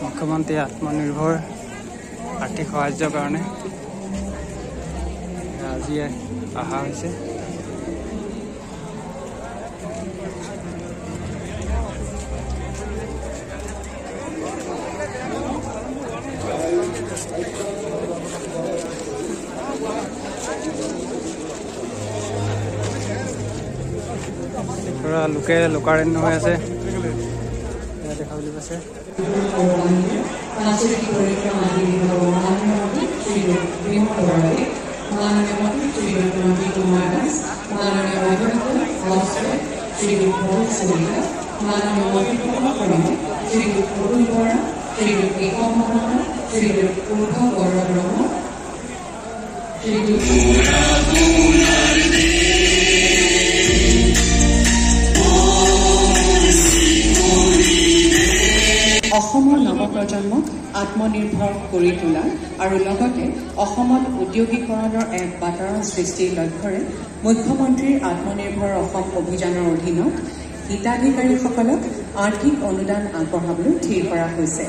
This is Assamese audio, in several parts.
মুখ্যমন্ত্ৰী আত্মনিৰ্ভৰ আৰ্থিক সাহায্যৰ কাৰণে আজি অহা হৈছে। পুৰা লোকে লোকাৰণ্য হৈ আছে, দেখা বুলি কৈছে। অসমৰ নৱপ্ৰজন্মক আত্মনিৰ্ভৰ কৰি তোলা আৰু লগতে অসমত উদ্যোগীকৰণৰ এক বাতাবৰণ সৃষ্টিৰ লক্ষ্যৰে মুখ্যমন্ত্ৰীৰ আত্মনিৰ্ভৰ অসম অভিযানৰ অধীনত হিতাধিকাৰীসকলক আৰ্থিক অনুদান আগবঢ়াবলৈ থিৰ কৰা হৈছে।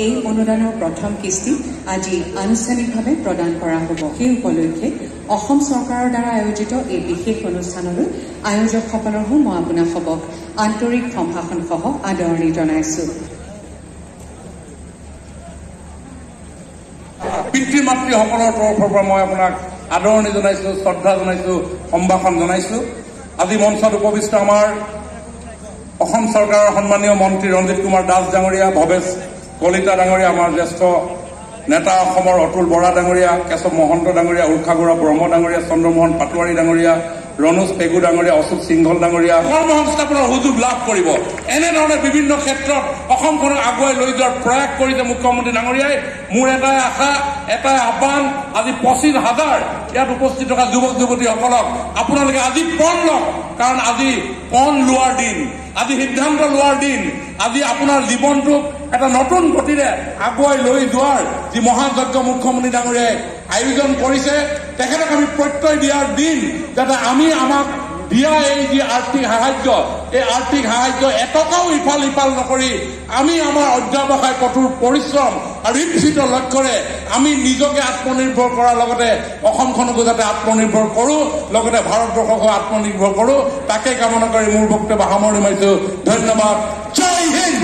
এই অনুদানৰ প্ৰথম কিস্তি আজি আনুষ্ঠানিকভাৱে প্ৰদান কৰা হ'ব। সেই উপলক্ষে অসম চৰকাৰৰ দ্বাৰা আয়োজিত এই বিশেষ অনুষ্ঠানলৈ আয়োজকসকলৰ হৈ মই আপোনাসবক আন্তৰিক সম্ভাষণসহ আদৰণি জনাইছো। পিতৃ মাতৃসকলৰ তৰফৰ পৰা মই আপোনাক আদৰণি জনাইছো, শ্ৰদ্ধা জনাইছো, সম্ভাষণ জনাইছো। আজি মঞ্চত উপবিষ্ট আমাৰ অসম চৰকাৰৰ সন্মানীয় মন্ত্ৰী ৰঞ্জিত কুমাৰ দাস ডাঙৰীয়া, ভৱেশ কলিতা ডাঙৰীয়া, আমাৰ জ্যেষ্ঠ নেতা অসমৰ অতুল বৰা ডাঙৰীয়া, কেশৱ মহন্ত ডাঙৰীয়া, উৰ্খাগৌৰা ব্ৰহ্ম ডাঙৰীয়া, চন্দ্ৰমোহন পাটোৱাৰী ডাঙৰীয়া, ৰণোজ পেগু ডাঙৰীয়া, অশোক সিংঘল ডাঙৰীয়া কৰ্মসংস্থাপনৰ সুযোগ লাভ কৰিব। এনেধৰণে বিভিন্ন ক্ষেত্ৰত অসমখনক আগুৱাই লৈ যোৱাৰ প্ৰয়াস কৰিছে মুখ্যমন্ত্ৰী ডাঙৰীয়াই। মোৰ এটাই আশা, এটাই আহ্বান, আজি 25,000 ইয়াত উপস্থিত থকা যুৱক যুৱতীসকলক আপোনালোকে আজি পণ লওক, কাৰণ আজি পণ লোৱাৰ দিন, আজি সিদ্ধান্ত লোৱাৰ দিন, আজি আপোনাৰ জীৱনটোক এটা নতুন গতিৰে আগুৱাই লৈ যোৱাৰ যি মহাযজ্ঞ মুখ্যমন্ত্ৰী ডাঙৰীয়াই আয়োজন কৰিছে, তেখেতক আমি প্ৰত্যয় দিয়াৰ দিন, যাতে আমি আমাক দিয়া এই যি আৰ্থিক সাহায্য, এই আৰ্থিক সাহায্য এটকাও ইফাল সিফাল নকৰি আমি আমাৰ অধ্যাৱসায়, কঠোৰ পৰিশ্ৰম আৰু ইপ্সিত লক্ষ্যৰে আমি নিজকে আত্মনিৰ্ভৰ কৰাৰ লগতে অসমখনকো যাতে আত্মনিৰ্ভৰ কৰোঁ, লগতে ভাৰতবৰ্ষকো আত্মনিৰ্ভৰ কৰোঁ, তাকে কামনা কৰি মোৰ বক্তব্য সামৰণি মাৰিছো। ধন্যবাদ। জয় হিন্দ।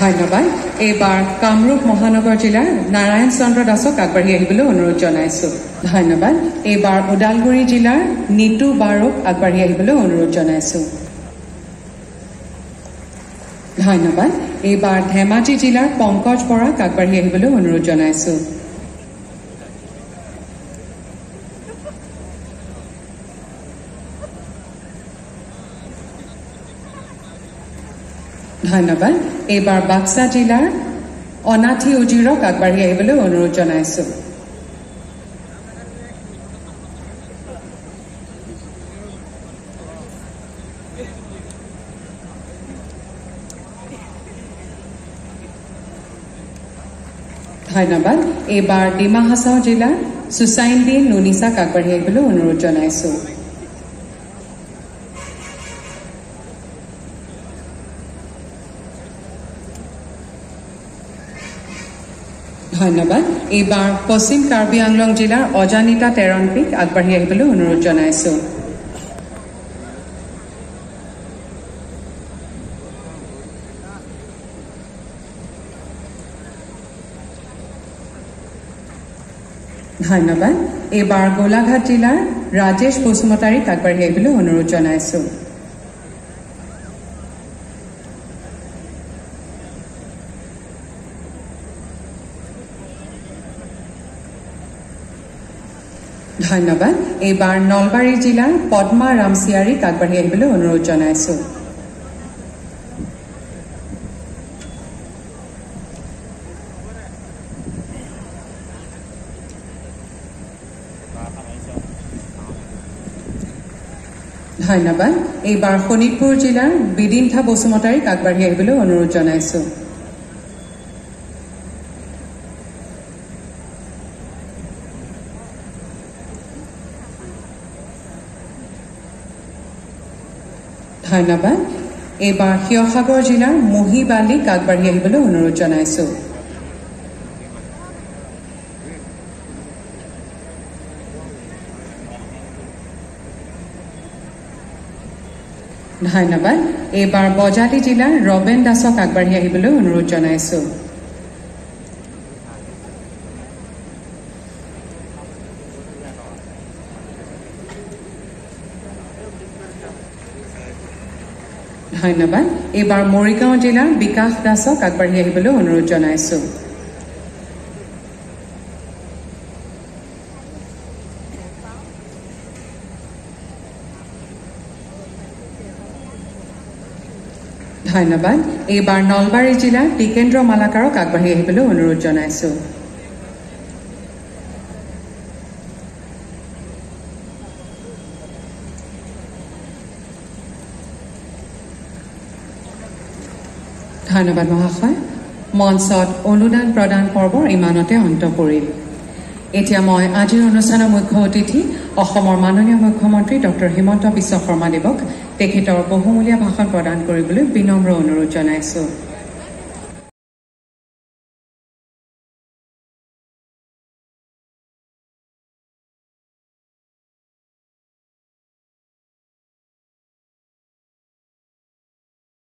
ধন্যবাদ। এইবাৰ কামৰূপ মহানগৰ জিলাৰ নাৰায়ণ চন্দ্ৰ দাসক আগবাঢ়ি আহিবলৈ অনুৰোধ জনাইছো। ধন্যবাদ। এইবাৰ ওদালগুৰি জিলাৰ নিতু বাৰোক আগবাঢ়ি আহিবলৈ অনুৰোধ জনাইছো। ধন্যবাদ। এইবাৰ ধেমাজি জিলাৰ পংকজ বৰাক আগবাঢ়ি আহিবলৈ অনুৰোধ জনাইছো। ধন্যবাদ। এইবাৰ বাক্সা জিলাৰ অনাথি উজিৰক আগবাঢ়ি আহিবলৈ অনুৰোধ জনাইছো। ধন্যবাদ। এইবাৰ ডিমা হাছাও জিলাৰ সুচাইনদিন নুনিচাক আগবাঢ়ি আহিবলৈ অনুৰোধ জনাইছো। ধন্যবাদ। এইবাৰ পশ্চিম কাৰ্বি আংলং জিলাৰ অজানিতা টেৰণপিক আগবাঢ়ি আহিবলৈ অনুৰোধ জনাইছো। ধন্যবাদ। এইবাৰ গোলাঘাট জিলাৰ ৰাজেশ বসুমতাৰীক আগবাঢ়ি আহিবলৈ অনুৰোধ জনাইছো। ধন্যবাদ। এইবাৰ নলবাৰী জিলাৰ পদ্মা ৰামচিয়াৰীক আগবাঢ়ি আহিবলৈ অনুৰোধ জনাইছো। ধন্যবাদ। এইবাৰ শোণিতপুৰ জিলাৰ বিদিন্থা বসুমতাৰীক আগবাঢ়ি আহিবলৈ অনুৰোধ জনাইছো। ধন্যবাদ। এইবাৰ শিৱসাগৰ জিলাৰ মুহিব আলীক আগবাঢ়ি আহিবলৈ অনুৰোধ জনাইছো। ধন্যবাদ। এইবাৰ বজালী জিলাৰ ৰবেন দাসক আগবাঢ়ি আহিবলৈ অনুৰোধ জনাইছো। ধন্যবাদ। এইবাৰ মৰিগাঁও জিলাৰ বিকাশ দাসক আগবাঢ়ি আহিবলৈ অনুৰোধ জনাইছো। ধন্যবাদ। এইবাৰ নলবাৰী জিলাৰ টিকেন্দ্ৰ মালাকাৰক আগবাঢ়ি আহিবলৈ অনুৰোধ জনাইছো। ধন্যবাদ মহাশয়। মঞ্চত অনুদান প্ৰদান পৰ্বৰ ইমানতে অন্ত পৰিল। এতিয়া মই আজিৰ অনুষ্ঠানৰ মুখ্য অতিথি অসমৰ মাননীয় মুখ্যমন্ত্ৰী ডক্টৰ হিমন্ত বিশ্ব শৰ্মাদেৱক তেখেতৰ বহুমূলীয়া ভাষণ প্ৰদান কৰিবলৈ বিনম্ৰ অনুৰোধ জনাইছো।